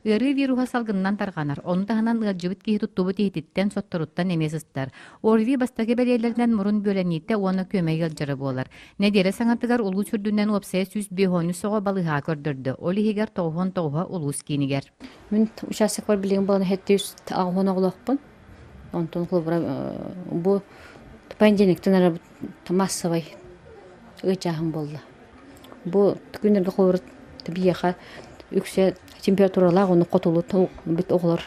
Ыарыы вируһа салгынынан тарҕанар, ону таһынан ыалдьыбыт киһи туттубут иһититтэн, сотторуттан эмиэ сыстар. ОРВИ бастакы бэлиэлэринэн мурун бүөлэниитэ уонна күөмэй ыалдьара буолар. Нэдиэлэ саҥатыгар улуус үрдүнэн уопсайа 153 оҕо балыыһаҕа көрдөрдө, ол иһигэр 99-а улуус киинигэр. Мин учаастакпар билигин буолан 780 оҕолоохпун. Онтон холобура бу понедельниктан эрэ массовай ыйчааһын буолла. Бу күннэргэ холобура биһиэхэ үксэ температуралаах уонна хотулу бит оҕолор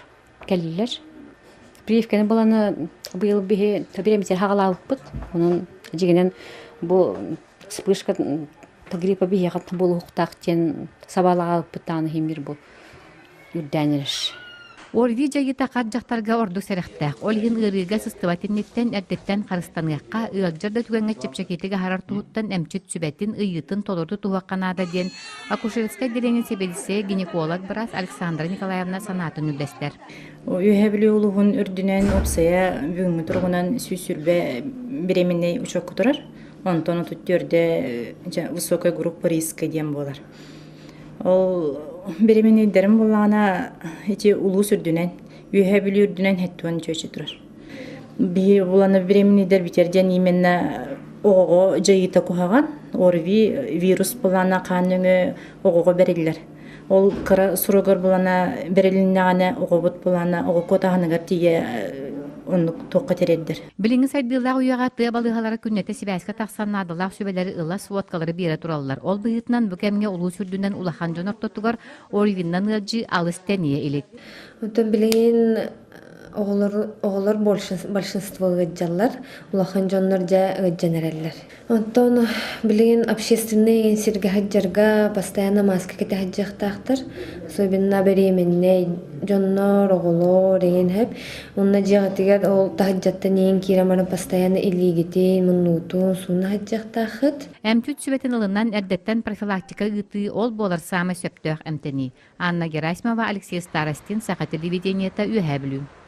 кэллилэр. Прививканы баланы быйыл биһи бириэмитигэр хаҕалаабыппыт. Онон дьиҥинэн бу вспышка гриппа биһиэхэ буолуохтаах диэн сабаалаабыппыт даҕаны иһин бу үрдээн эрэр. ОРВИ дьайыыта хат дьахтарга ордук сэрэхтээх. Ол иһин ыарыыга сыстыбат инниттэн эрдэттэн харыстаныахха, ыалдьар да түгэҥҥэ чэпчэкитик аһарар туһуттан эмчит сүбэтин, ыйыытын толору тутуһуохха наада диэн акушерскай отделение сэбиэдиссэйэ гинеколог-быраас Александра Николаевна санаатын үллэстэр. Үөһээ Бүлүү улууһун үрдүнэн уопсайа бүгүҥҥү туругунан 120 беременнэй учуокка турар. Онтон 34-дэ высокая группа риска диэн буолар. Ол беременнэйдэрим буоллаҕына ити улуус үрдүнэн, Үөһээ Бүлүү үрдүнэн хэттуон чүөчэ турар. Биһи буланы беременнэйдэр бүтэр диэн именно оҕоҕо дьайыыта куһаҕан, ОРВИ вирус булана хаан өҥө оҕоҕо бэриллэр. Ол кыра суругар булана бэрилиннэҕинэ оҕобут булана оҕо куотаһыныгар тиийэ оннук туохха тириэрдэр. Билиҥҥи сайдыылаах үйэҕэ тыа балыыһалара күннэтэ сибээскэ тахсан наадалаах сүбэлэри ыла, сводкалары биэрэ тураллар. Ол быһыытынан бу кэмҥэ улуус үрдүнэн улахан дьон ортотугар ОРВИ-нан ыалдьыы алыс тэнийэ илик. Оттон билигин оҕолор оҕолор большинство ыалдьаллар, улахан дьоннор дьэ ыалдьан эрэллэр. Оттон билигин общественнай сиргэ сылдьарга постоянно маска кэтэ сылдьыахтаахтар. Особенно беременнэй дьоннор, оҕолор эҥин сөп. Уонна дьиэҕитигэр ол таһырдьаттан иһин киирэн баран постоянно илиигитин, муннугутун сууна сылдьыахтааххыт. Эмчит сүбэтин ылынан эрдэттэн профилактика ыытыы ол буолар саамай сөптөөх эмтэнии. Анна Герасимова, Алексей Старостин, Саха телевидениета, Үөһээ Бүлүү.